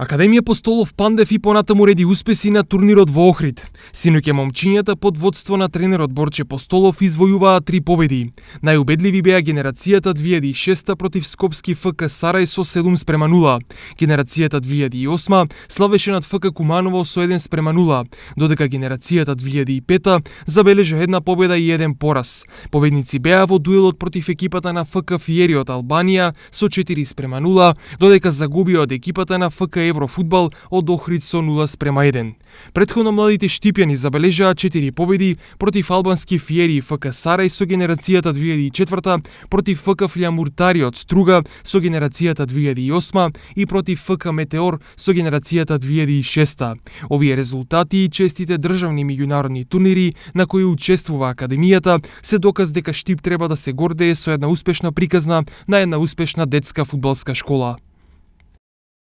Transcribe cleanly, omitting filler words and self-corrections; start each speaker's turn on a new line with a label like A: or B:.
A: Академија Постолов Пандев и понатаму реди успеси на турнирот во Охрид. Синоќа момчињата под водство на тренерот Борче Постолов извојуваа 3 победи. Најубедливи беа генерацијата 2006 против Скопски ФК Сарај со 7:0. Генерацијата 2008 славеше над ФК Куманово со 1:0, додека генерацијата 2005 забележа една победа и еден пораз. Победници беа во дуелот против екипата на ФК Фиери од Албанија со 4:0, додека загубија од екипата на ФК Еврофудбал од Охрид со 0:1. Претходно младите штипјани забележаа 4 победи против албански Фиери и ФК Сарај со генерацијата 2004, против ФК Флиамуртари од Струга со генерацијата 2008 и против ФК Метеор со генерацијата 2006. Овие резултати и честите државни меѓународни турнири на кои учествува Академијата се доказ дека Штип треба да се гордее со една успешна приказна на една успешна детска фудбалска школа.